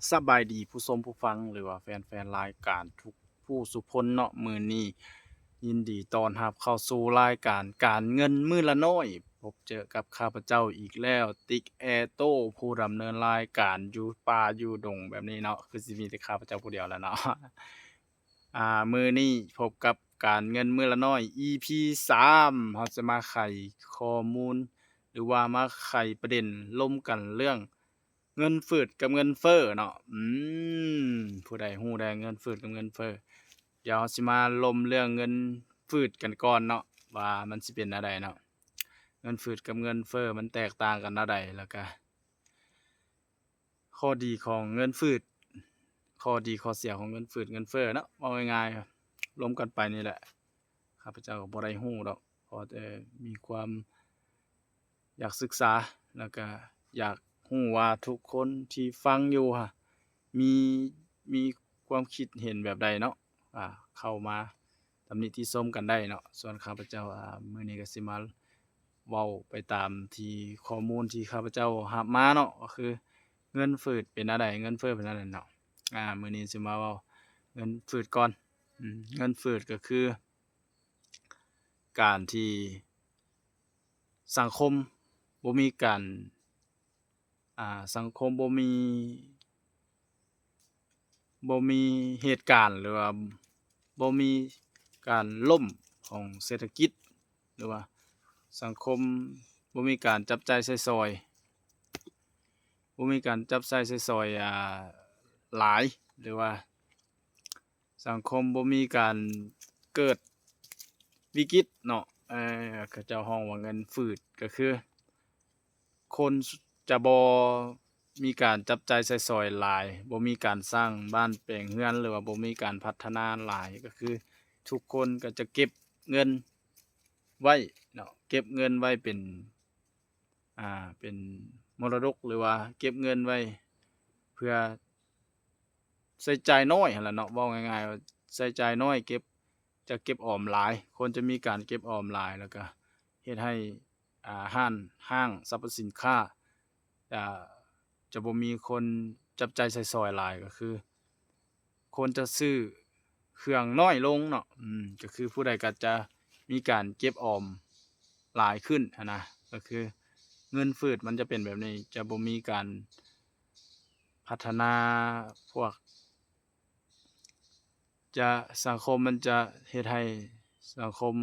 ສະບາຍດີຜູ້ຊົມຜູ້ຟັງ ຫຼືວ່າແຟນໆລາຍການທຸກຜູ້ສູ່ຄົນເນາະ. ມື້ນີ້ຍິນດີຕ້ອນຮັບເຂົ້າສູ່ລາຍການການເງິນມື້ລະໜ້ອຍ, ພົບເຈີກັບຂ້າພະເຈົ້າອີກແລ້ວ ຕິກ ແອໂຕ້ ຜູ້ດຳເນີນລາຍການຢູ່ປ່າຢູ່ດົງແບບນີ້ເນາະ. ຄືຊິມີແຕ່ຂ້າພະເຈົ້າຜູ້ດຽວແຫຼະເນາະ. ອ່າ ມື້ນີ້ພົບກັບການເງິນມື້ລະໜ້ອຍ ອີພີສາມ ເຮົາຈະມາໄຂຂໍ້ມູນ ຫຼືວ່າມາໄຂປະເດັນລົມກັນເລື່ອງເງິນຝືດກັບເງິນເຟີ້ເນາະ. ອືມ ຜູ້ໃດຮູ້ແດ່ເງິນຝືດກັບເງິນເຟີ້? ດຽວເຮົາຊິມາລົມເລື່ອງເງິນຝືດກັນກ່ອນເນາະ ວ່າມັນຊິເປັນແນວໃດເນາະ. ເງິນຝືດກັບເງິນເຟີ້ມັນແຕກຕ່າງກັນແນວໃດ? ແລ້ວກະ ຂໍ້ດີຂອງເງິນຝືດ ຂໍ້ດີຂໍ້ເສຍຂອງເງິນຝືດເງິນເຟີ້ເນາະ ເວົ້າງ່າຍໆ ລົມກັນໄປນີ້ແຫຼະ. ຂ້າພະເຈົ້າກໍບໍ່ໄດ້ຮູ້ດອກ ຂໍແຕ່ມີຄວາມຢາກສຶກສາ ແລ້ວກະຢາກຮູ້ວ່າທຸກຄົນທີ່ຟັງຢູ່ຫັ້ນ ມີ ມີຄວາມຄິດເຫັນແບບໃດເນາະ ອ່າ ເຂົ້າມາຕຳໜິຕິຊົມກັນໄດ້ເນາະ. ສ່ວນຂ້າພະເຈົ້າ ອ່າ ມື້ນີ້ກໍຊິມາເວົ້າໄປຕາມທີ່ຂໍ້ມູນທີ່ຂ້າພະເຈົ້າຮັບມາເນາະ ກໍຄືເງິນຝືດເປັນແນວໃດ ເງິນເຟີ້ເປັນແນວໃດເນາະ. ອ່າ ມື້ນີ້ຊິມາເວົ້າເງິນຝືດກ່ອນ. ອືມ ເງິນຝືດກໍຄືການທີ່ສັງຄົມບໍ່ມີການ ອ່າ ສັງຄົມບໍ່ມີ ບໍ່ມີເຫດການ ຫຼືວ່າບໍ່ມີການລົ້ມຂອງເສດຖະກິດ ຫຼືວ່າສັງຄົມບໍ່ມີການຈັບຈ່າຍໃຊ້ສອຍ ບໍ່ມີການຈັບຈ່າຍໃຊ້ສອຍ ອ່າ ຫຼາຍ ຫຼືວ່າ ສັງຄົມບໍ່ມີການເກີດວິກິດເນາະ ເອີ ເຂົາເຈົ້າຮ້ອງວ່າເງິນຝືດ ກໍຄືຄົນຈະບໍ່ມີການຈັບຈ່າຍໃຊ້ສອຍຫຼາຍ, ບໍ່ມີການສ້າງບ້ານແປງເຮືອນ ຫຼືວ່າບໍ່ມີການພັດທະນາຫຼາຍ, ກໍຄືທຸກຄົນກໍຈະເກັບເງິນໄວ້ເນາະ, ເກັບເງິນໄວ້ເປັນ ອ່າ ເປັນມໍລະດົກ ຫຼືວ່າເກັບເງິນໄວ້ເພື່ອໃຊ້ຈ່າຍນ້ອຍຫັ້ນລະເນາະ, ເວົ້າງ່າຍໆວ່າໃຊ້ຈ່າຍນ້ອຍ ເກັບ ຈະເກັບອອມຫຼາຍ, ຄົນຈະມີການເກັບອອມຫຼາຍ ແລ້ວກະເຮັດໃຫ້ ອ່າ ຮ້ານຫ້າງສັບພະສິນຄ້າ ຈະ ຈະບໍ່ມີຄົນຈັບຈ່າຍໃຊ້ສອຍຫຼາຍ, ກໍຄື ຄົນຈະຊື້ເຄື່ອງນ້ອຍລົງເນາະ, ອືມ ກໍຄືຜູ້ໃດກໍຈະມີການເກັບອອມຫຼາຍຂຶ້ນຫັ້ນນະ, ກໍຄືເງິນຝືດມັນຈະເປັນແບບນີ້, ຈະບໍ່ມີການພັດທະນາພວກ ຈະ ສັງຄົມມັນຈະເຮັດໃຫ້ສັງຄົມ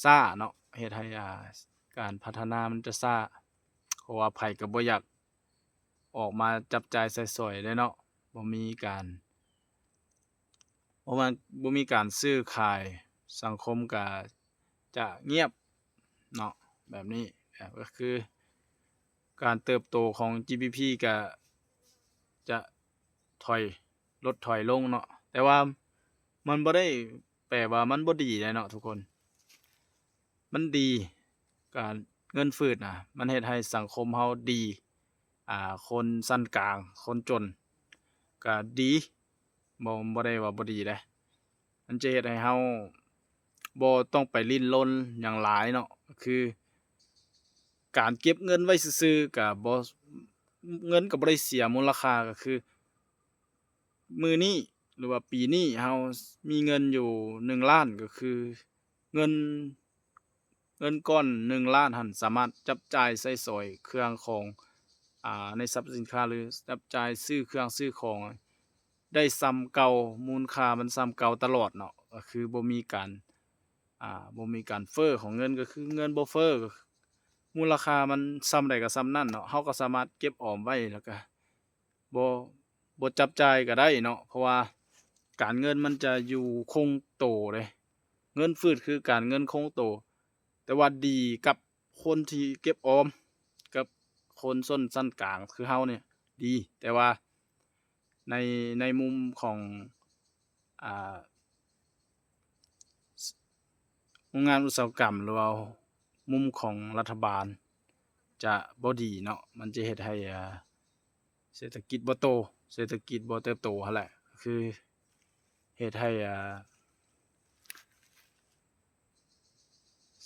ຊ້າເນາະ, ເຮັດໃຫ້ ອ່າ ການພັດທະນາມັນຈະຊ້າ, ເພາະວ່າໃຜກໍບໍ່ຢາກ ອອກມາຈັບຈ່າຍໃຊ້ສອຍເດ້ເນາະ, ບໍ່ມີການ ບໍ່ວ່າ ບໍ່ມີການຊື້ຂາຍ, ສັງຄົມກະຈະງຽບເນາະ, ແບບນີ້ ກໍຄືການເຕີບໂຕຂອງ ຈີດີພີ ກະຈະຖອຍ ລົດຖອຍລົງເນາະ, ແຕ່ວ່າມັນບໍ່ໄດ້ແປວ່າມັນບໍ່ດີເດ້ເນາະທຸກຄົນ. ມັນດີ ການເງິນຝືດນະ ມັນເຮັດໃຫ້ສັງຄົມເຮົາດີ, ອ່າ ຄົນຊັ້ນກາງ ຄົນຈົນກະດີ, ບໍ່ ບໍ່ໄດ້ວ່າບໍ່ດີເດ້, ມັນຈະເຮັດໃຫ້ເຮົາບໍ່ຕ້ອງໄປດີ້ນລົນຫຍັງຫຼາຍເນາະ, ກໍຄືການເກັບເງິນໄວ້ຊື່ໆ ກະບໍ່ ເງິນກໍບໍ່ໄດ້ເສຍມູນລະຄ່າ, ກໍຄື ມື້ນີ້ ຫຼືວ່າປີນີ້ເຮົາມີເງິນຢູ່ໜຶ່ງລ້ານ ກໍຄືເງິນ ເງິນກ້ອນໜຶ່ງລ້ານຫັ້ນ ສາມາດຈັບຈ່າຍໃຊ້ສອຍເຄື່ອງຂອງ ອ່າ ໃນສັບພະສິນຄ້າ ຫຼື ຈັບຈ່າຍຊື້ເຄື່ອງຊື້ຂອງໄດ້ສ່ຳເກົ່າ, ມູນຄ່າມັນສ່ຳເກົ່າຕະຫຼອດເນາະ, ກໍຄືບໍ່ມີການ ອ່າ ບໍ່ມີການເຟີ້ຂອງເງິນ, ກໍຄືເງິນບໍ່ເຟີ້, ມູນລະຄ່າມັນສ່ຳໃດກໍສ່ຳນັ້ນເນາະ, ເຮົາກໍສາມາດເກັບອອມໄວ້ ແລ້ວກໍ ບໍ່ ບໍ່ຈັບຈ່າຍກໍໄດ້ເນາະ, ເພາະວ່າການເງິນມັນຈະຢູ່ຄົງໂຕເດ້, ເງິນຝືດຄືການເງິນຄົງໂຕ, ແຕ່ວ່າດີກັບຄົນທີ່ເກັບອອມ ກັບຄົນຊົນຊັ້ນກາງຄືເຮົານີ້ດີ, ແຕ່ວ່າໃນ ໃນມຸມຂອງ ອ່າ ໂຮງງານອຸດສາຫະກຳ ຫຼືວ່າມຸມຂອງລັດຖະບານຈະບໍ່ດີເນາະ, ມັນຈະເຮັດໃຫ້ ອ່າ ເສດຖະກິດບໍ່ໂຕ, ເສດຖະກິດບໍ່ເຕີບໂຕຫັ້ນແຫຼະ, ຄືເຮັດໃຫ້ ອ່າ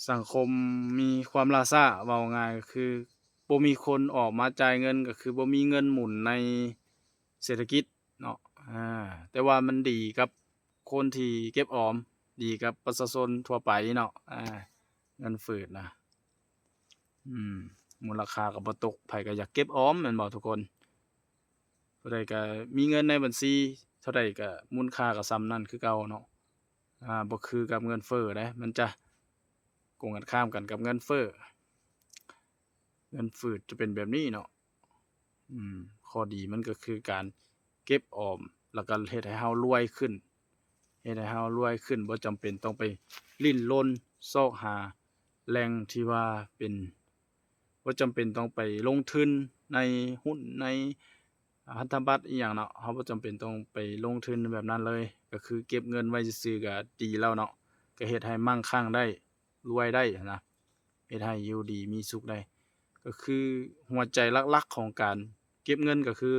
ສັງຄົມມີຄວາມລ່າຊ້າ, ເວົ້າງ່າຍກໍຄືບໍ່ມີຄົນອອກມາຈ່າຍເງິນ, ກໍຄືບໍ່ມີເງິນໝູນໃນ ເສດຖະກິດເນາະ ອາ ແຕ່ວ່າມັນດີກັບຄົນທີ່ເກັບອອມ ດີກັບປະຊາຊົນທົ່ວໄປເນາະ ອາ ເງິນຝືດນະ ອືມ ມູນລະຄ່າກໍບໍ່ຕົກ ໃຜກໍຢາກເກັບອອມແມ່ນບໍ່ທຸກຄົນ? ຜູ້ໃດກໍມີເງິນໃນບັນຊີເທົ່າໃດກໍມູນຄ່າກໍສ່ຳນັ້ນຄືເກົ່າເນາະ ອາ ບໍ່ຄືກັບເງິນເຟີ້ເດ້ ມັນຈະກົງກັນຂ້າມກັນກັບເງິນເຟີ້. ເງິນຝືດຈະເປັນແບບນີ້ເນາະ ອືມ ຂໍ້ດີມັນກໍຄືການເກັບອອມ ແລ້ວກໍເຮັດໃຫ້ເຮົາລວຍຂຶ້ນ ເຮັດໃຫ້ເຮົາລວຍຂຶ້ນ ບໍ່ຈຳເປັນຕ້ອງໄປດີ້ນລົນຊອກຫາແຫຼ່ງທີ່ວ່າເປັນ ບໍ່ຈຳເປັນຕ້ອງໄປລົງທຶນໃນຫຸ້ນ ໃນພັນທະບັດອີ່ຫຍັງເນາະ ເຮົາບໍ່ຈຳເປັນຕ້ອງໄປລົງທຶນແບບນັ້ນເລີຍ ກໍຄືເກັບເງິນໄວ້ຊື່ໆກໍດີແລ້ວເນາະ ກໍເຮັດໃຫ້ໝັ່ງຄັ່ງໄດ້ ລວຍໄດ້ນະ ເຮັດໃຫ້ຢູ່ດີມີສຸກໄດ້ ກໍຄືຫົວໃຈຫຼັກໆຂອງການເກັບເງິນກໍຄື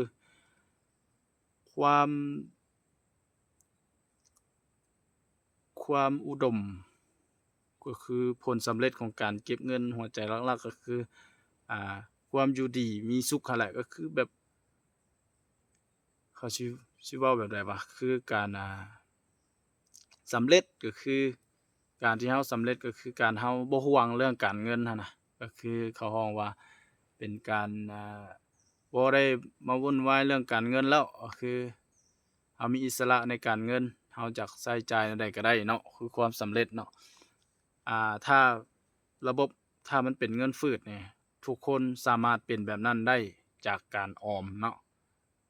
ຄວາມ ຄວາມອຸດົມ ກໍຄືຜົນສຳເລັດຂອງການເກັບເງິນ ຫົວໃຈຫຼັກໆກໍຄື ອ່າ ຄວາມຢູ່ດີມີສຸກຫັ້ນແຫຼະ ກໍຄືແບບ ເຂົາຊິ ຊິເວົ້າແບບໃດວະ ຄືການ ອ່າ ສຳເລັດ ກໍຄືການທີ່ເຮົາສຳເລັດ ກໍຄືການເຮົາບໍ່ຫ່ວງເລື່ອງການເງິນຫັ້ນນະ ກໍຄືເຂົາຮ້ອງວ່າເປັນການ ອ່າ ບໍ່ໄດ້ມາວຸ່ນວາຍເລື່ອງການເງິນແລ້ວ ກໍຄືເຮົາມີອິດສະຫຼະໃນການເງິນ ເຮົາຢາກໃຊ້ຈ່າຍແນວໃດກໍໄດ້ເນາະ ຄືຄວາມສຳເລັດເນາະ ອ່າ ຖ້າລະບົບ ຖ້າມັນເປັນເງິນຝືດນີ້ ທຸກຄົນສາມາດເປັນແບບນັ້ນໄດ້ ຈາກການອອມເນາະ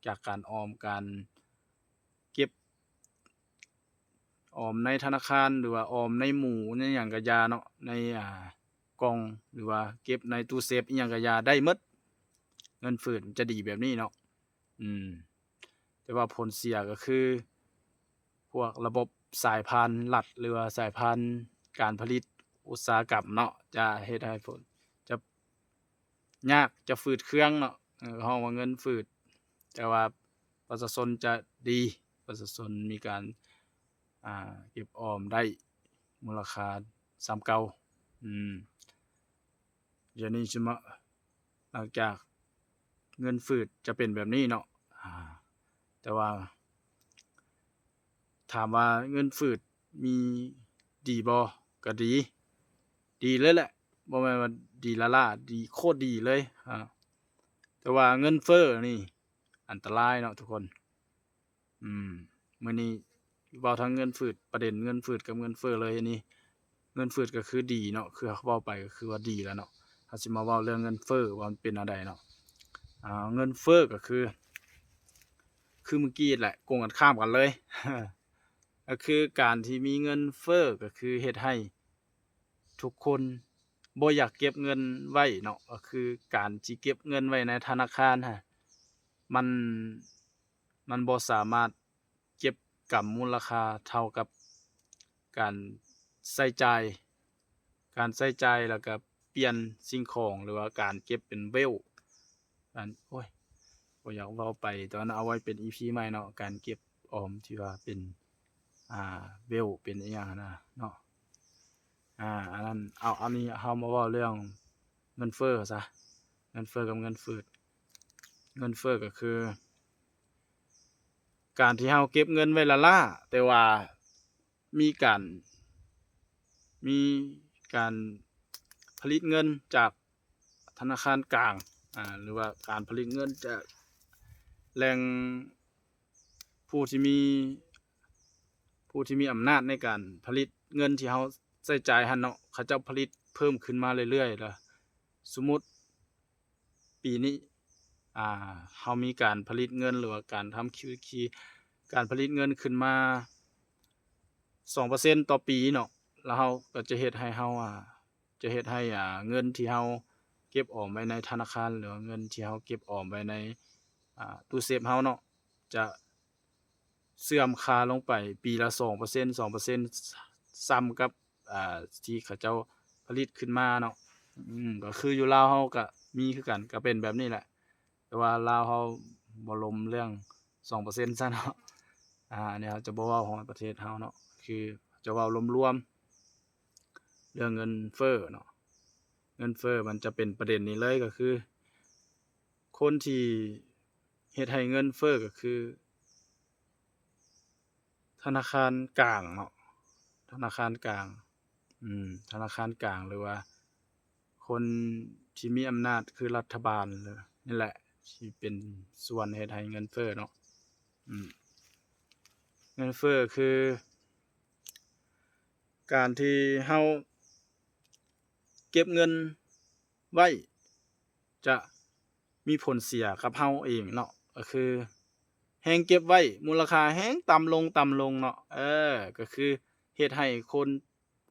ຈາກການອອມ ການເກັບອອມໃນທະນາຄານ ຫຼືວ່າອອມໃນໝູ່ໃນຫຍັງກະຢ່າເນາະ ໃນ ອ່າ ກ່ອງ ຫຼືວ່າເກັບໃນຕູ້ເຊຟອີ່ຫຍັງກະຢ່າ ໄດ້ໝົດ ເງິນຝືດຈະດີແບບນີ້ເນາະ ອືມ ແຕ່ວ່າຜົນເສຍກໍຄື ພວກລະບົບສາຍພານລັດ ຫຼືວ່າສາຍພານການຜະລິດອຸດສາຫະກຳເນາະ ຈະເຮັດໃຫ້ຜົນ ຈະຍາກ ຈະຝືດເຄືອງເນາະ ເອີ ເຮົາວ່າເງິນຝືດ ແຕ່ວ່າປະຊາຊົນຈະດີ ປະຊາຊົນມີການ ອ່າ ເກັບອອມໄດ້ ມູນລະຄ່າສ່ຳເກົ່າ ອືມ ດຽວນີ້ຊິມາ ຫຼັງຈາກເງິນຝືດຈະເປັນແບບນີ້ເນາະ ອາ ແຕ່ວ່າ ຖາມວ່າເງິນຝືດມີດີບໍ່? ກໍດີ ດີເລີຍແຫຼະ ບໍ່ແມ່ນວ່າດີລ້າໆ ດີ ໂຄດດີເລີຍ ອາ ແຕ່ວ່າເງິນເຟີ້ນີ້ອັນຕະລາຍເນາະທຸກຄົນ. ອືມ ມື້ນີ້ເວົ້າທັງເງິນຝືດ ປະເດັນເງິນຝືດກັບເງິນເຟີ້ເລີຍນີ້ ເງິນຝືດກໍຄືດີເນາະ ຄືເຮົາເວົ້າໄປກໍຄືວ່າດີແລ້ວເນາະ ເຮົາຊິມາເວົ້າເລື່ອງເງິນເຟີ້ວ່າມັນເປັນແນວໃດເນາະ ອ່າ ເງິນເຟີ້ກໍຄື ຄືມື້ກີ້ແຫຼະ ກົງກັນຂ້າມກັນເລີຍ ກໍຄືການທີ່ມີເງິນເຟີ້ກໍຄືເຮັດໃຫ້ ທຸກຄົນບໍ່ຢາກເກັບເງິນໄວ້ເນາະ ກໍຄືການຊິເກັບເງິນໄວ້ໃນທະນາຄານຫັ້ນ ມັນ ມັນບໍ່ສາມາດເກັບກຳມູນລະຄ່າເທົ່າກັບການໃຊ້ຈ່າຍ ການໃຊ້ຈ່າຍ ແລ້ວກໍປ່ຽນສິ່ງຂອງ ຫຼືວ່າການເກັບເປັນເວວ ອັນ ໂອ້ຍ ບໍ່ຢາກເວົ້າໄປ ຕອນນັ້ນເອົາໄວ້ເປັນອີພີໃໝ່ເນາະ ການເກັບອອມທີ່ວ່າເປັນ ອ່າ ເວວ ເປັນອີ່ຫຍັງຫັ້ນນະເນາະ ອ່າ ອັນນັ້ນ ເອົາ ອັນນີ້ເຮົາມາເວົ້າເລື່ອງເງິນເຟີ້ຊະ ເງິນເຟີ້ກັບເງິນຝືດ ເງິນເຟີ້ກໍຄື ການທີ່ເຮົາເກັບເງິນໄວ້ລ້າໆ ແຕ່ວ່າ ມີການ ມີການຜະລິດເງິນຈາກທະນາຄານກາງ ອາ ຫຼືວ່າການຜະລິດເງິນຈາກແຫຼ່ງຜູ້ທີ່ມີ ຜູ້ທີ່ມີອຳນາດໃນການຜະລິດເງິນທີ່ເຮົາໃຊ້ຈ່າຍຫັ້ນເນາະ ເຂົາເຈົ້າຜະລິດເພີ່ມຂຶ້ນມາເລື້ອຍໆ ລະ ສົມມຸດ ປີນີ້ ອ່າ ເຮົາມີການຜະລິດເງິນ ຫຼືວ່າການທຳ QE ການຜະລິດເງິນຂຶ້ນມາສອງເປີເຊັນຕໍ່ປີເນາະ ແລ້ວເຮົາກໍຈະເຮັດໃຫ້ເຮົາ ອ່າ ຈະເຮັດໃຫ້ ອ່າ ເງິນທີ່ເຮົາເກັບອອມໄວ້ໃນທະນາຄານ ຫຼືວ່າເງິນທີ່ເຮົາເກັບອອມໄວ້ໃນ ອ່າ ຕູ້ເຊຟເຮົາເນາະ ຈະ ເສື່ອມຄ່າລົງໄປປີລະສອງເປີເຊັນ ສອງເປີເຊັນ ສ່ຳກັບ ອ່າ ທີ່ເຂົາເຈົ້າຜະລິດຂຶ້ນມາເນາະ ອືມ ກໍຄືຢູ່ລາວເຮົາກໍມີຄືກັນ ກໍເປັນແບບນີ້ແຫຼະ ແຕ່ວ່າລາວເຮົາບໍ່ລົມເລື່ອງສອງເປີເຊັນຊະເນາະ ອາ ອັນນີ້ເຮົາຈະບໍ່ເວົ້າຮອດປະເທດເຮົາເນາະ ຄືຈະເວົ້າລວມໆ ເລື່ອງເງິນເຟີ້ເນາະ ເງິນເຟີ້ມັນຈະເປັນປະເດັນນີ້ເລີຍ ກໍຄືຄົນທີ່ ເຮັດໃຫ້ເງິນເຟີ້ກໍຄື ທະນາຄານກາງເນາະ ທະນາຄານກາງ ອືມ ທະນາຄານກາງ ຫຼືວ່າຄົນທີ່ມີອຳນາດຄືລັດຖະບານ ນີ້ແຫຼະທີ່ເປັນສ່ວນເຮັດໃຫ້ເງິນເຟີ້ເນາະ ອືມ ເງິນເຟີ້ຄືການທີ່ເຮົາເກັບເງິນໄວ້ ຈະມີຜົນເສຍກັບເຮົາເອງເນາະ ກໍຄືແຮງເກັບໄວ້ ມູນລະຄ່າແຮງຕ່ຳລົງ ຕ່ຳລົງເນາະ ເອີ ກໍຄືເຮັດໃຫ້ຄົນ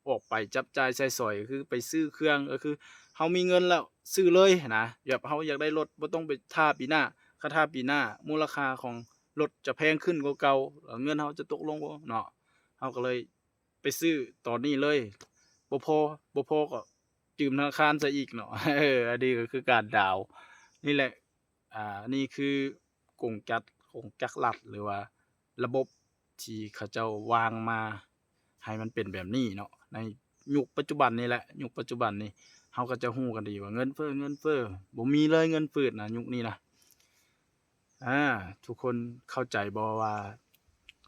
ອອກໄປຈັບຈ່າຍໃຊ້ສອຍ ກໍຄືໄປຊື້ເຄື່ອງ ກໍຄືເຮົາມີເງິນແລ້ວຊື້ເລີຍນະ ແບບເຮົາຢາກໄດ້ລົດ ບໍ່ຕ້ອງໄປຖ້າປີໜ້າ ຄັນຖ້າປີໜ້າ ມູນລະຄ່າຂອງລົດຈະແພງຂຶ້ນກວ່າເກົ່າ ແລ້ວເງິນເຮົາຈະຕົກລົງເນາະ ເຮົາກໍເລີຍ ໄປຊື້ຕອນນີ້ເລີຍ ບໍ່ພໍ ບໍ່ພໍກໍຢືມທະນາຄານຊະອີກເນາະ ເອີ ອັນນີ້ກໍຄືການດາວ ນີ້ແຫຼະ ອ່າ ອັນນີ້ຄືກົງຈັກ ກົງຈັກລັດ ຫຼືວ່າລະບົບທີ່ເຂົາເຈົ້າວາງມາໃຫ້ມັນເປັນແບບນີ້ເນາະ ໃນຍຸກປັດຈຸບັນນີ້ແຫຼະ ຍຸກປັດຈຸບັນນີ້ ເຮົາກໍຈະຮູ້ກັນດີວ່າເງິນເຟີ້ ເງິນເຟີ້ ບໍ່ມີເລີຍເງິນຝືດນະ ຍຸກນີ້ນະ. ອາ ທຸກຄົນເຂົ້າໃຈບໍ່ວ່າ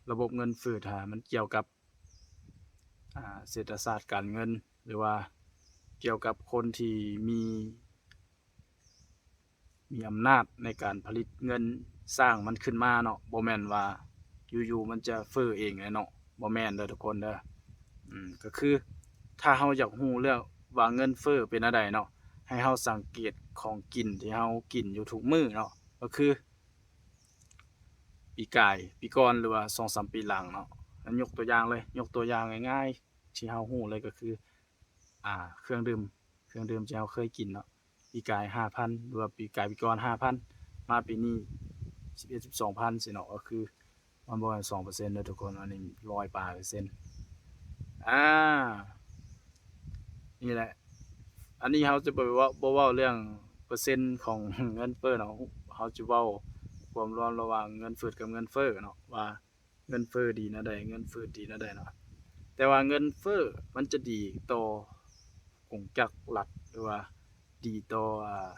ລະບົບເງິນຝືດຫາ ມັນກ່ຽວກັບ ອາ ເສດຖະສາດການເງິນ ຫຼືວ່າກ່ຽວກັບຄົນທີ່ມີ ມີອຳນາດໃນການຜະລິດເງິນ ສ້າງມັນຂຶ້ນມາເນາະ ບໍ່ແມ່ນວ່າຢູ່ໆມັນຈະເຟີ້ເອງເນາະ ບໍ່ແມ່ນເດີທຸກຄົນເດີ ອືມ ກໍຄືຖ້າເຮົາຢາກຮູ້ເລື່ອງວ່າເງິນເຟີ້ເປັນແນວໃດເນາະ ໃຫ້ເຮົາສັງເກດຂອງກິນທີ່ເຮົາກິນຢູ່ທຸກມື້ເນາະ ກໍຄື ປີກາຍ ປີກ່ອນ ຫຼືວ່າສອງສາມປີຫຼັງເນາະ ຍົກຕົວຢ່າງເລີຍ ຍົກຕົວຢ່າງງ່າຍໆ ທີ່ເຮົາຮູ້ເລີຍກໍຄື ອ່າ ເຄື່ອງດື່ມ ເຄື່ອງດື່ມທີ່ເຮົາເຄີຍກິນເນາະ ປີກາຍຫ້າພັນ ຫຼືວ່າປີກາຍ ປີກ່ອນຫ້າພັນ ມາປີນີ້ສິບເອັດ ສິບສອງພັນຊີ້ເນາະ ກໍຄື ມັນບໍ່ແມ່ນສອງເປີເຊັນເດີທຸກຄົນ ອັນນີ້ຮ້ອຍປາຍເປີເຊັນ ອາ ນີ້ແຫຼະ ອັນນີ້ເຮົາຈະບໍ່ເວົ້າ ບໍ່ເວົ້າເລື່ອງເປີເຊັນຂອງເງິນເຟີ້ເນາະ ເຮົາຈະເວົ້າຄວາມລວມລະຫວ່າງເງິນຝືດກັບເງິນເຟີ້ເນາະ ວ່າເງິນເຟີ້ດີແນວໃດ ເງິນຝືດດີແນວໃດເນາະ ແຕ່ວ່າເງິນເຟີ້ມັນຈະດີຕໍ່ກົງຈັກລັດ ຫຼືວ່າດີຕໍ່ ອາ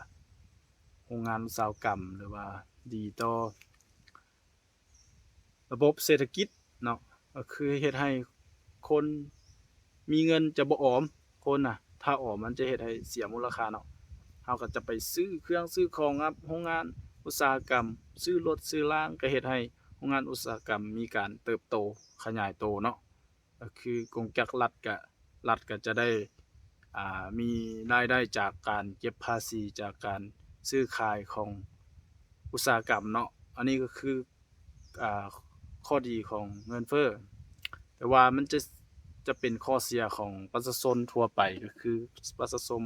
ໂຮງງານອຸດສາຫະກຳ ຫຼືວ່າດີຕໍ່ ລະບົບເສດຖະກິດເນາະ ກໍຄືເຮັດໃຫ້ຄົນມີເງິນຈະບໍ່ອອມ ຄົນນະ ຖ້າອອມມັນຈະເຮັດໃຫ້ເສຍມູນລະຄ່າເນາະ ເຮົາກໍຈະໄປຊື້ເຄື່ອງຊື້ຂອງກັບໂຮງງານອຸດສາຫະກຳ ຊື້ລົດຊື້ລາງ ກໍເຮັດໃຫ້ໂຮງງານອຸດສາຫະກຳມີການເຕີບໂຕ ຂະຫຍາຍໂຕເນາະ ກໍຄືກົງຈັກລັດກະ ລັດກໍຈະໄດ້ ອ່າ ມີລາຍໄດ້ຈາກການເກັບພາສີ ຈາກການຊື້ຂາຍຂອງອຸດສາຫະກຳເນາະ ອັນນີ້ກໍຄື ອ່າ ຂໍ້ດີຂອງເງິນເຟີ້ ແຕ່ວ່າມັນຈະ ຈະເປັນຂໍ້ເສຍຂອງປະຊາຊົນທົ່ວໄປ ກໍຄືປະຊາຊົນ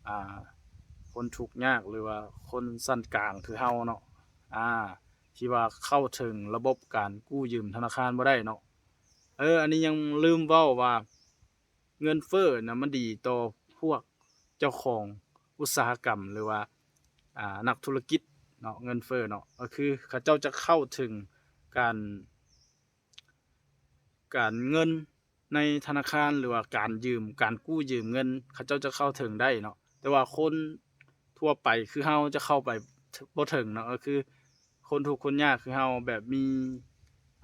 ອ່າ ຄົນທຸກຍາກ ຫຼືວ່າຄົນຊັ້ນກາງຄືເຮົາເນາະ ອ່າ ທີ່ວ່າເຂົ້າເຖິງລະບົບການກູ້ຢືມທະນາຄານບໍ່ໄດ້ເນາະ ເອີ ອັນນີ້ຍັງລືມເວົ້າວ່າ ເງິນເຟີ້ນະ ມັນດີຕໍ່ພວກເຈົ້າຂອງອຸດສາຫະກຳ ຫຼືວ່າ ອ່າ ນັກທຸລະກິດເນາະ ເງິນເຟີ້ເນາະ ກໍຄືເຂົາເຈົ້າຈະເຂົ້າເຖິງການ ການເງິນໃນທະນາຄານ ຫຼືວ່າການຢືມ ການກູ້ຢືມເງິນ ເຂົາເຈົ້າຈະເຂົ້າເຖິງໄດ້ເນາະ ແຕ່ວ່າຄົນທົ່ວໄປຄືເຮົາຈະເຂົ້າໄປ ບໍ່ເຖິງເນາະ ກໍຄື ຄົນທຸກຄົນຍາກຄືເຮົາ ແບບມີ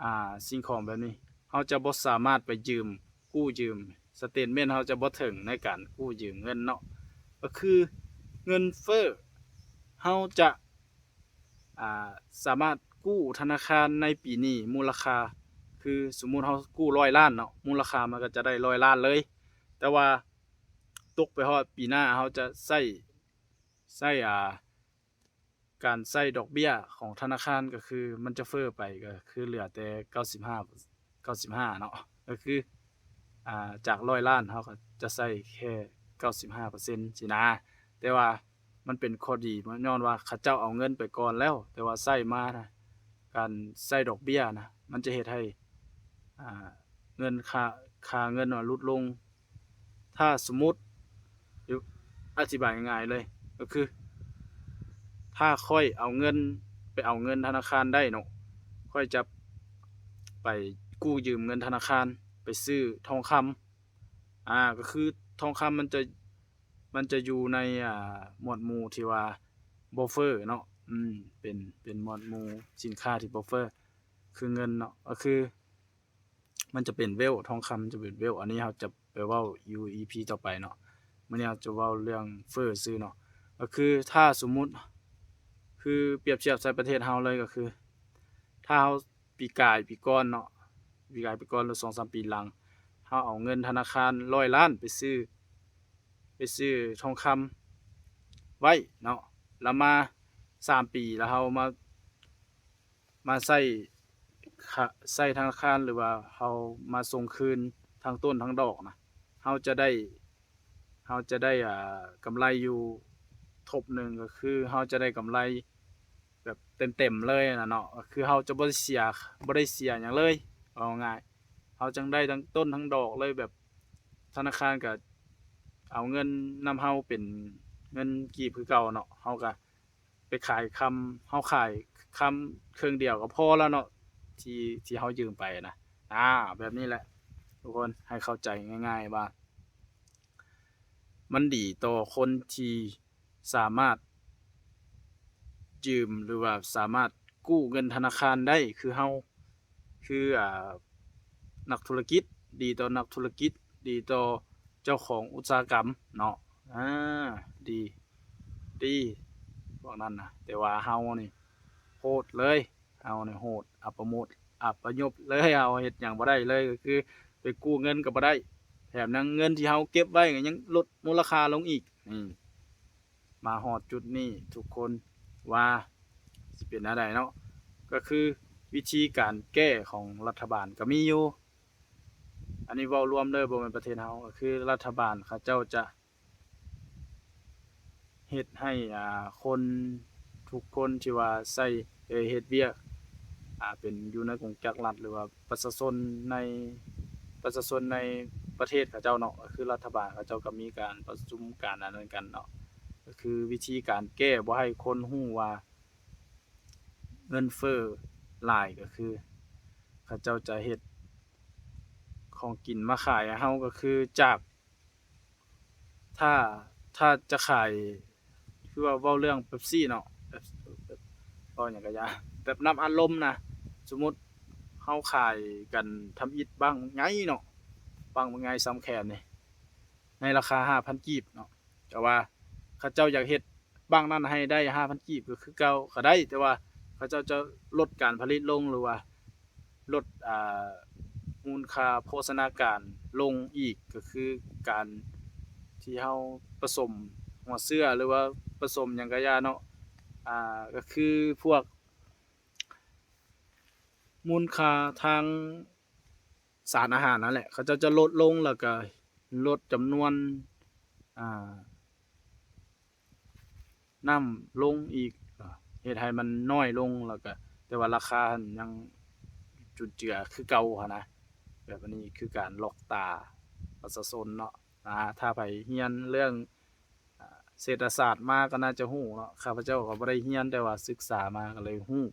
ອ່າ ສິ່ງຂອງແບບນີ້ ເຮົາຈະບໍ່ສາມາດໄປຢືມ ກູ້ຢືມ ສະເຕດເມັນເຮົາຈະບໍ່ເຖິງໃນການກູ້ຢືມເງິນເນາະ ກໍຄືເງິນເຟີ້ ເຮົາຈະ ອ່າ ສາມາດກູ້ທະນາຄານໃນປີນີ້ ມູນລະຄ່າ ຄືສົມມຸດເຮົາກູ້ຮ້ອຍລ້ານເນາະ ມູນລະຄ່າມັນກໍຈະໄດ້ຮ້ອຍລ້ານເລີຍ ແຕ່ວ່າຕົກໄປຮອດປີໜ້າ ເຮົາຈະໃຊ້ ໃຊ້ ອ່າ ການໃຊ້ດອກເບ້ຍຂອງທະນາຄານ ກໍຄືມັນຈະເຟີ້ໄປ ກໍຄືເຫຼືອແຕ່ເກົ້າສິບຫ້າ ເກົ້າສິບຫ້າເນາະ ກໍຄື ອ່າ ຈາກຮ້ອຍລ້ານ ເຮົາກໍຈະໃຊ້ແຄ່ເກົ້າສິບຫ້າເປີເຊັນຊີ້ນາ ແຕ່ວ່າມັນເປັນຂໍ້ດີ ຍ້ອນວ່າເຂົາເຈົ້າເອົາເງິນໄປກ່ອນແລ້ວ ແຕ່ວ່າໃຊ້ມານະ ການໃຊ້ດອກເບ້ຍນະ ມັນຈະເຮັດໃຫ້ ອ່າ ເງິນ ຄ່າ ຄ່າເງິນນະຫຼຸດລົງ ຖ້າສົມມຸດ ອະທິບາຍງ່າຍໆເລີຍ ກໍຄື ຖ້າຂ້ອຍເອົາເງິນ ໄປເອົາເງິນທະນາຄານໄດ້ເນາະ ຂ້ອຍຈະໄປກູ້ຢືມເງິນທະນາຄານ ໄປຊື້ທອງຄຳ ອ່າ ກໍຄືທອງຄຳມັນຈະ ມັນຈະຢູ່ໃນ ອ່າ ໝວດໝູ່ທີ່ວ່າບໍ່ເຟີ້ເນາະ ອືມ ເປັນ ເປັນໝວດໝູ່ສິນຄ້າທີ່ບໍ່ເຟີ້ ຄືເງິນເນາະ ກໍຄືມັນຈະເປັນ wealth ທອງຄຳຈະເປັນ wealth ອັນນີ້ເຮົາຈະໄປເວົ້າຢູ່ ອີພີ ຕໍ່ໄປເນາະ. ມື້ນີ້ເຮົາຈະເວົ້າເລື່ອງເຟີ້ຊື່ເນາະ ກໍຄືຖ້າສົມມຸດ ຄືປຽບທຽບໃສ່ປະເທດເຮົາເລີຍ ກໍຄືຖ້າເຮົາ ປີກາຍປີກ່ອນເນາະ ປີກາຍປີກ່ອນ ຫຼື ສອງສາມປີຫຼັງ ເຮົາເອົາເງິນທະນາຄານຮ້ອຍລ້ານໄປຊື້ ໄປຊື້ທອງຄຳໄວ້ເນາະ ແລ້ວມາສາມປີ ແລ້ວເຮົາມາ ມາໃຊ້ ໃຊ້ທະນາຄານ ຫຼືວ່າເຮົາມາສົ່ງຄືນທັງຕົ້ນທັງດອກນະ ເຮົາຈະໄດ້ ເຮົາຈະໄດ້ ອ່າ ກຳໄລຢູ່ທົບໜຶ່ງ ກໍຄືເຮົາຈະໄດ້ກຳໄລແບບເຕັມໆເລີຍນະເນາະ ກໍຄືເຮົາຈະບໍ່ໄດ້ເສຍ ບໍ່ໄດ້ເສຍຫຍັງເລີຍ ເວົ້າງ່າຍ ເຮົາຈັ່ງໄດ້ທັງຕົ້ນທັງດອກເລີຍ ແບບທະນາຄານກໍເອົາເງິນນຳເຮົາເປັນເງິນກີບຄືເກົ່າເນາະ ເຮົາກໍ ໄປຂາຍຄຳ ເຮົາຂາຍຄຳເຄິ່ງດຽວກໍພໍແລ້ວເນາະ ທີ່ ທີ່ເຮົາຢືມໄປນະ ອາ ແບບນີ້ແຫຼະທຸກຄົນ ໃຫ້ເຂົ້າໃຈງ່າຍໆວ່າ ມັນດີຕໍ່ຄົນທີ່ສາມາດຢືມ ຫຼືວ່າສາມາດກູ້ເງິນທະນາຄານໄດ້ ຄືເຮົາ ຄື ອ່າ ນັກທຸລະກິດ ດີຕໍ່ນັກທຸລະກິດ ດີຕໍ່ເຈົ້າຂອງອຸດສາຫະກຳເນາະ ອາ ດີ ດີພວກນັ້ນນະ ແຕ່ວ່າເຮົານີ້ໂຫດເລີຍ ເຮົານີ້ໂຫດ ອັບປະໂມດ ອັບປະຍົບເລີຍ ເຮົາເຮັດຫຍັງບໍ່ໄດ້ເລີຍ ກໍຄືໄປກູ້ເງິນກໍບໍ່ໄດ້ ແຖມຍັງເງິນທີ່ເຮົາເກັບໄວ້ກໍຍັງລົດມູນລະຄ່າລົງອີກ ນີ້ ມາຮອດຈຸດນີ້ທຸກຄົນວ່າຊິເປັນແນວໃດເນາະ ກໍຄືວິທີການແກ້ຂອງລັດຖະບານກໍມີຢູ່ ອັນນີ້ເວົ້າລວມເດີ ບໍ່ແມ່ນປະເທດເຮົາ ກໍຄືລັດຖະບານເຂົາເຈົ້າຈະເຮັດໃຫ້ ອ່າ ຄົນ ທຸກຄົນທີ່ວ່າໃຊ້ ເຮັດວຽກ ອ່າ ເປັນຢູ່ໃນກົງຈັກລັດ ຫຼືວ່າປະຊາຊົນໃນ ປະຊາຊົນໃນປະເທດເຂົາເຈົ້າເນາະ ກໍຄືລັດຖະບານເຂົາເຈົ້າກໍມີການປະຊຸມການອັນນັ້ນກັນເນາະ ກໍຄືວິທີການແກ້ບໍ່ໃຫ້ຄົນຮູ້ວ່າເງິນເຟີ້ຫຼາຍ ກໍຄືເຂົາເຈົ້າຈະເຮັດຂອງກິນມາຂາຍໃຫ້ເຮົາ ກໍຄືຈາກ ຖ້າ ຖ້າຈະຂາຍ ຄືວ່າເວົ້າເລື່ອງເປັບຊີເນາະ ແບບ ເວົ້າຫຍັງກະຢ່າ ແບບນ້ຳອັດລົມນະ ສົມມຸດເຮົາຂາຍກັນທຳອິດບັ້ງໃຫຍ່ເນາະ ບັ້ງບັກໃຫຍ່ສ່ຳແຂນນີ້ ໃນລາຄາຫ້າພັນກີບເນາະ ແຕ່ວ່າເຂົາເຈົ້າຢາກເຮັດບັ້ງນັ້ນໃຫ້ໄດ້ຫ້າພັນກີບ ກໍຄືເກົ່າກໍໄດ້ ແຕ່ວ່າເຂົາເຈົ້າຈະລົດການຜະລິດລົງ ຫຼືວ່າ ລົດ ອ່າ ມູນຄ່າໂພຊະນາການລົງອີກ ກໍຄືການທີ່ເຮົາປະສົມຫົວເຊື້ອ ຫຼືວ່າປະສົມຫຍັງກະຢ່າເນາະ ອ່າ ກໍຄືພວກມູນຄ່າທາງສານອາຫານນັ້ນແຫຼະ ເຂົາເຈົ້າຈະລົດລົງ ແລ້ວກະລົດຈຳນວນ ອ່າ ນ້ຳລົງອີກ ເຮັດໃຫ້ມັນນ້ອຍລົງ ແລ້ວກະ ແຕ່ວ່າລາຄາຫັ້ນຍັງຈຸນເຈືອຄືເກົ່າຫັ້ນນະ ແບບອັນນີ້ຄືການຫຼອກຕາປະຊາຊົນເນາະ ອາ ຖ້າໃຜຮຽນເລື່ອງ ອາ ເສດຖະສາດມາກໍໜ້າຈະຮູ້ເນາະ ຂ້າພະເຈົ້າກໍບໍ່ໄດ້ຮຽນ ແຕ່ວ່າສຶກສາມາກໍເລີຍຮູ້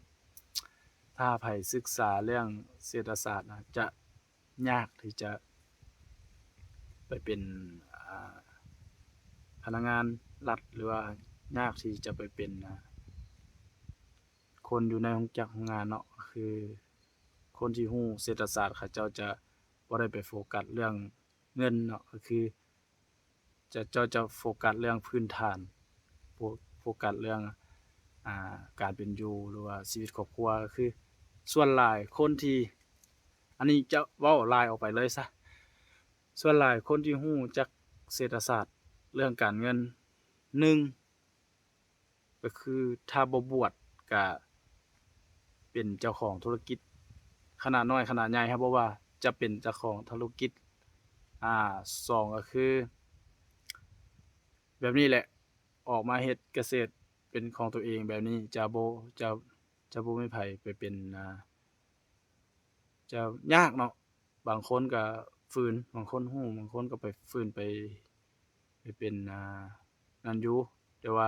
ຖ້າໃຜສຶກສາເລື່ອງເສດຖະສາດນະ ຈະ ຍາກທີ່ຈະໄປເປັນ ອ່າ ພະນັກງານລັດ ຫຼືວ່າຍາກທີ່ຈະໄປເປັນ ອ່າ ຄົນຢູ່ໃນໂຮງຈັກໂຮງງານເນາະ ຄືຄົນທີ່ຮູ້ເສດຖະສາດ ເຂົາເຈົ້າຈະບໍ່ໄດ້ໄປໂຟກັສເລື່ອງເງິນເນາະ ກໍຄື ຈະ ເຈົ້າຈະໂຟກັສເລື່ອງພື້ນຖານ ໂຟ ໂຟກັສເລື່ອງ ອ່າ ການເປັນຢູ່ ຫຼືວ່າຊີວິດຄອບຄົວ ກໍຄືສ່ວນຫຼາຍຄົນທີ່ ອັນນີ້ຈະເວົ້າລາຍອອກໄປເລີຍຊະ ສ່ວນຫຼາຍຄົນທີ່ຮູ້ຈັກເສດຖະສາດເລື່ອງການເງິນ ໜຶ່ງ ກໍຄືຖ້າບໍ່ບວດກະເປັນເຈົ້າຂອງທຸລະກິດ ຂະໜາດນ້ອຍຂະໜາດໃຫຍ່ ເຮົາບໍ່ວ່າຈະເປັນເຈົ້າຂອງທຸລະກິດ ອາ ສອງ ກໍຄື ແບບນີ້ແຫຼະ ອອກມາເຮັດກະເສດເປັນຂອງຕົວເອງແບບນີ້ ຈະບໍ່ ຈະ ຈະບໍ່ມີໃຜໄປເປັນ ອາ ຈະຍາກເນາະ ບາງຄົນກໍຝືນ ບາງຄົນຮູ້ ບາງຄົນກໍໄປຝືນໄປ ໄປເປັນ ອ່າ ນັ້ນຢູ່ ແຕ່ວ່າ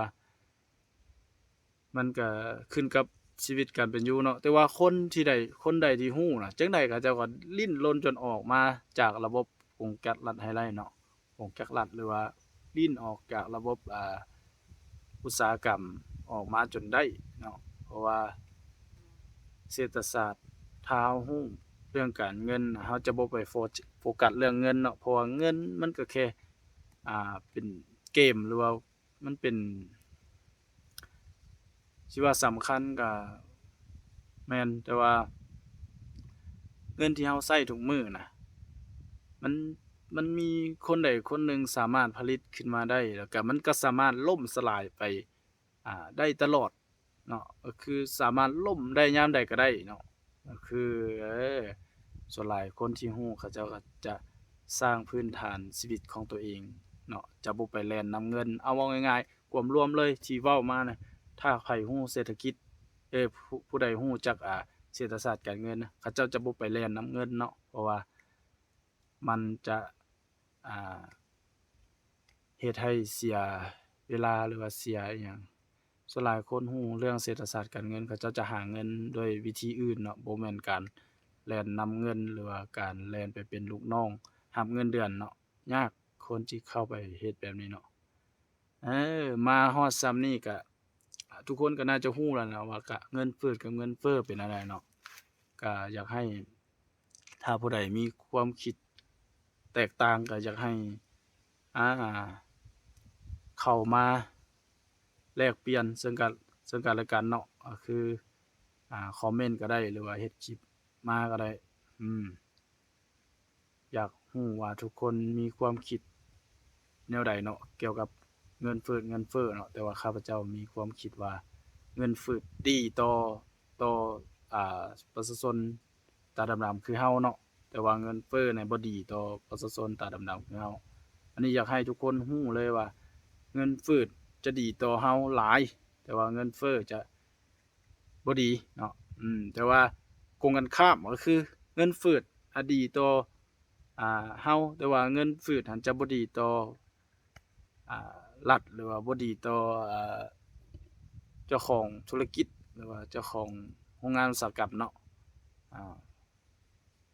ມັນກໍຂຶ້ນກັບຊີວິດການເປັນຢູ່ເນາະ ແຕ່ວ່າຄົນທີ່ໃດ ຄົນໃດທີ່ຮູ້ນະ ຈັ່ງໃດເຂົາເຈົ້າກໍດີ້ນລົນຈົນອອກມາຈາກລະບົບກົງຈັກລັດໃຫ້ໄດ້ເນາະ ກົງຈັກລັດ ຫຼືວ່າດີ້ນອອກຈາກລະບົບ ອ່າ ອຸດສາຫະກຳ ອອກມາຈົນໄດ້ເນາະ ເພາະວ່າເສດຖະສາດ ຖ້າເຮົາຮູ້ເລື່ອງການເງິນ ເຮົາຈະບໍ່ໄປໂຟ ໂຟກັສເລື່ອງເງິນເນາະ ເພາະວ່າເງິນມັນກໍແຄ່ ອ່າ ເປັນເກມ ຫຼືວ່າມັນເປັນ ຊິວ່າສຳຄັນກໍແມ່ນ ແຕ່ວ່າເງິນທີ່ເຮົາໃຊ້ທຸກມື້ນະ ມັນ ມັນມີຄົນໃດຄົນໜຶ່ງສາມາດຜະລິດຂຶ້ນມາໄດ້ ແລ້ວກໍມັນກໍສາມາດລົ້ມສະຫຼາຍໄປ ອ່າ ໄດ້ຕະຫຼອດເນາະ ກໍຄືສາມາດລົ້ມໄດ້ຍາມໃດກໍໄດ້ເນາະ ກໍຄື ເອີ ສ່ວນຫຼາຍຄົນທີ່ຮູ້ ເຂົາເຈົ້າກໍຈະສ້າງພື້ນຖານຊີວິດຂອງຕົວເອງເນາະ ຈະບໍ່ໄປແລ່ນນຳເງິນ. ເອົາເວົ້າງ່າຍໆ ກວມລວມເລີຍທີ່ເວົ້າມານະ ຖ້າໃຜຮູ້ເສດຖະກິດ ເອີ ຜູ້ ຜູ້ໃດຮູ້ຈັກ ອ່າ ເສດຖະສາດການເງິນນະ ເຂົາເຈົ້າຈະບໍ່ໄປແລ່ນນຳເງິນເນາະ ເພາະວ່າມັນຈະ ອ່າ ເຮັດໃຫ້ເສຍເວລາ ຫຼືວ່າເສຍອີ່ຫຍັງ. ສ່ວນຫຼາຍຄົນຮູ້ເລື່ອງເສດຖະສາດການເງິນ ເຂົາເຈົ້າຈະຫາເງິນດ້ວຍວິທີອື່ນເນາະ ບໍ່ແມ່ນການແລ່ນນຳເງິນ ຫຼືວ່າການແລ່ນໄປເປັນລູກນ້ອງຮັບເງິນເດືອນເນາະ. ຍາກຄົນທີ່ເຂົ້າໄປເຮັດແບບນີ້ເນາະ. ເອີ ມາຮອດຊ່ຳນີ້ກະ ທຸກຄົນກໍໜ້າຈະຮູ້ແລ້ວນະວ່າ ກະເງິນຝືດກັບເງິນເຟີ້ເປັນແນວໃດເນາະ. ກະຢາກໃຫ້ ຖ້າຜູ້ໃດມີຄວາມຄິດແຕກຕ່າງ ກໍຢາກໃຫ້ ອ່າ ເຂົ້າມາແລກປ່ຽນເຊິ່ງກັນ ເຊິ່ງກັນແລະກັນເນາະ ກໍຄື ອ່າ ຄອມເມັນກໍໄດ້ ຫຼືວ່າເຮັດຄລິບມາກໍໄດ້. ອືມ ຢາກຮູ້ວ່າທຸກຄົນມີຄວາມຄິດແນວໃດເນາະ ກ່ຽວກັບເງິນຝືດເງິນເຟີ້ເນາະ. ແຕ່ວ່າຂ້າພະເຈົ້າມີຄວາມຄິດວ່າ ເງິນຝືດດີຕໍ່ ຕໍ່ ອ່າ ປະຊາຊົນຕາດຳໆຄືເຮົາເນາະ ແຕ່ວ່າເງິນເຟີ້ນີ້ບໍ່ດີຕໍ່ປະຊາຊົນຕາດຳໆຄືເຮົາ. ອັນນີ້ຢາກໃຫ້ທຸກຄົນຮູ້ເລີຍວ່າ ເງິນຝືດຈະດີຕໍ່ເຮົາຫຼາຍ ແຕ່ວ່າເງິນເຟີ້ຈະ ບໍ່ດີເນາະ. ອືມ ແຕ່ວ່າກົງກັນຂ້າມ ກໍຄືເງິນຝືດອະດີຕໍ່ ອ່າ ເຮົາ ແຕ່ວ່າເງິນຝືດຫັ້ນຈະບໍ່ດີຕໍ່ ອ່າ ລັດ ຫຼືວ່າບໍ່ດີຕໍ່ ອ່າ ເຈົ້າຂອງທຸລະກິດ ຫຼືວ່າເຈົ້າຂອງໂຮງງານອຸດສາຫະກຳເນາະ. ອ່າ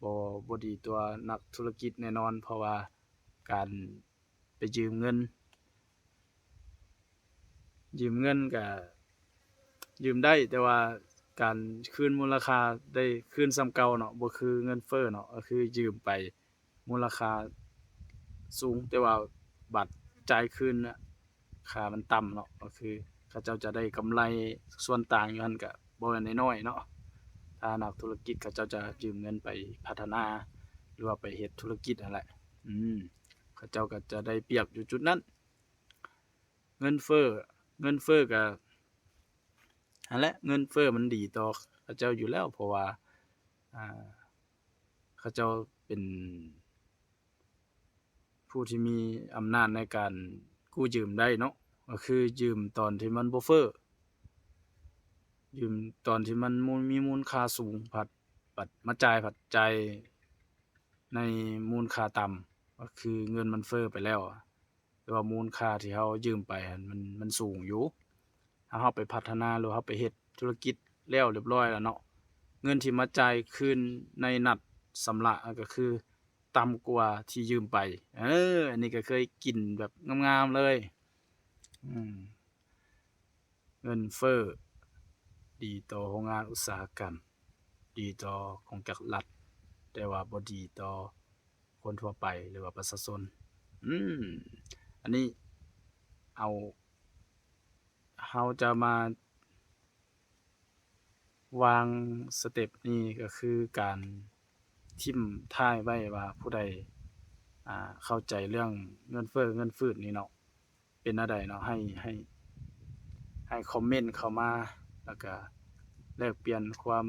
ບໍ່ ບໍ່ດີຕໍ່ນັກທຸລະກິດແນ່ນອນ ເພາະວ່າການ ໄປຢືມເງິນ ຢືມເງິນກະຢືມໄດ້ ແຕ່ວ່າການຄືນມູນລະຄ່າໄດ້ຄືນສ່ຳເກົ່າເນາະ ບໍ່ຄືເງິນເຟີ້ເນາະ. ກໍຄືຢືມໄປມູນລະຄ່າສູງ ແຕ່ວ່າບາດຈ່າຍຄືນນະ ຄ່າມັນຕ່ຳເນາະ. ກໍຄືເຂົາເຈົ້າຈະໄດ້ກຳໄລສ່ວນຕ່າງຢູ່ຫັ້ນກະບໍ່ແມ່ນນ້ອຍໆເນາະ. ຖ້ານັກທຸລະກິດເຂົາເຈົ້າຈະຢືມເງິນໄປພັດທະນາ ຫຼືວ່າໄປເຮັດທຸລະກິດຫັ້ນແຫຼະ ອືມ ເຂົາເຈົ້າກໍຈະໄດ້ປຽບຢູ່ຈຸດນັ້ນ. ເງິນເຟີ້ ເງິນເຟີ້ກໍຫັ້ນແຫຼະ ເງິນເຟີ້ມັນດີຕໍ່ເຂົາເຈົ້າຢູ່ແລ້ວ ເພາະວ່າ ອ່າ ເຂົາເຈົ້າເປັນຜູ້ທີ່ມີອຳນາດໃນການກູ້ຢືມໄດ້ເນາະ ກໍຄືຢືມຕອນທີ່ມັນບໍ່ເຟີ້ ຢືມຕອນທີ່ມັນມູນ ມີມູນຄ່າສູງ ພັດ ບັດມາຈ່າຍ ພັດຈ່າຍໃນມູນຄ່າຕ່ຳ ກໍຄືເງິນມັນເຟີ້ໄປແລ້ວ ແຕ່ວ່າມູນຄ່າທີ່ເຮົາຢືມໄປຫັ້ນ ມັນ ມັນສູງຢູ່. ຖ້າເຮົາໄປພັດທະນາ ຫຼືເຮົາໄປເຮັດທຸລະກິດແລ້ວລຽບລ້ອຍແລ້ວເນາະ ເງິນທີ່ມາຈ່າຍຄືນໃນນັດຊຳລະ ກໍຄືຕ່ຳກວ່າທີ່ຢືມໄປ. ເອີ ອັນນີ້ກໍເຄີຍກິນແບບງາມໆເລີຍ ອືມ. ເງິນເຟີ້ດີຕໍ່ໂຮງງານອຸດສາຫະກຳ ດີຕໍ່ກອງຈັກລັດ ແຕ່ວ່າບໍ່ດີຕໍ່ຄົນທົ່ວໄປ ຫຼືວ່າປະຊາຊົນ. ອືມ ອັນນີ້ເອົາ ເຮົາຈະມາວາງສະເຕັບນີ້ ກໍຄືການຖິ້ມທ້າຍໄວ້ວ່າ ຜູ້ໃດ ອ່າ ເຂົ້າໃຈເລື່ອງເງິນເຟີ້ເງິນຝືດນີ້ເນາະ ເປັນແນວໃດເນາະ ໃຫ້ ໃຫ້ ໃຫ້ຄອມເມັນເຂົ້າມາ ແລ້ວກະແລກປ່ຽນຄວາມ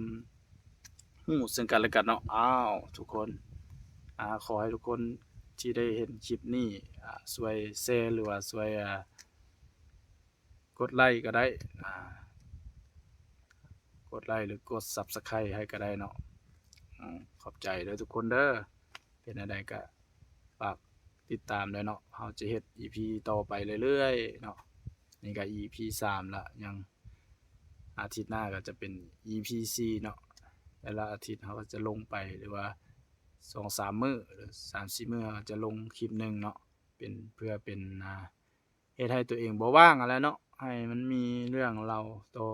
ຮູ້ເຊິ່ງກັນແລະກັນເນາະ. ອ້າວ ທຸກຄົນ ອ່າ ຂໍໃຫ້ທຸກຄົນທີ່ໄດ້ເຫັນຄລິບນີ້ ອ່າ ຊ່ວຍແຊ ຫຼືວ່າຊ່ວຍ ອ່າ ກົດໄລກໍໄດ້ ອ່າ ກົດໄລ ຫຼື ກົດ Subscribe ໃຫ້ກໍໄດ້ເນາະ. ອືມ ຂອບໃຈເດີທຸກຄົນເດີ. ເປັນແນວໃດກໍຝາກຕິດຕາມເດີເນາະ ເຮົາຈະເຮັດອີພີຕໍ່ໄປເລື້ອຍໆເນາະ. ນີ້ກໍອີພີສາມລະ ຍັງອາທິດໜ້າກໍຈະເປັນອີພີສີ່ເນາະ. ແຕ່ລະອາທິດເຮົາກໍຈະລົງໄປ ຫຼືວ່າສອງສາມມື້ ຫຼື ສາມສີ່ມື້ ເຮົາກໍຈະລົງຄລິບໜຶ່ງເນາະ ເປັນ ເພື່ອເປັນ ອ່າ ເຮັດໃຫ້ຕົວເອງບໍ່ວ່າງຫັ້ນແຫຼະເນາະ. ໃຫ້ມັນມີເລື່ອງເລົ່າຕໍ່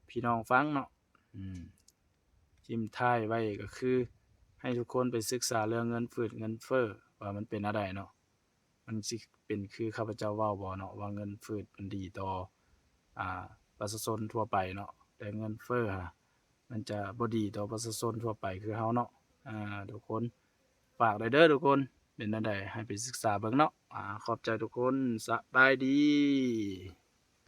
ພີ່ນ້ອງຟັງເນາະ. ອືມ ຖິ້ມທ້າຍໄວ້ກໍຄື ໃຫ້ທຸກຄົນໄປສຶກສາເລື່ອງເງິນຝືດເງິນເຟີ້ ວ່າມັນເປັນແນວໃດເນາະ. ມັນຊິເປັນຄືຂ້າພະເຈົ້າເວົ້າບໍ່ເນາະ ວ່າເງິນຝືດມັນດີຕໍ່ ອ່າ ປະຊາຊົນທົ່ວໄປເນາະ ແຕ່ເງິນເຟີ້ຫັ້ນ ມັນຈະບໍ່ດີຕໍ່ປະຊາຊົນທົ່ວໄປຄືເຮົາເນາະ. ອ່າ ທຸກຄົນ ຝາກໄດ້ເດີທຸກຄົນ ເປັນແນວໃດໃຫ້ໄປສຶກສາເບິ່ງເນາະ. ອ່າ ຂອບໃຈທຸກຄົນ ສະບາຍດີ.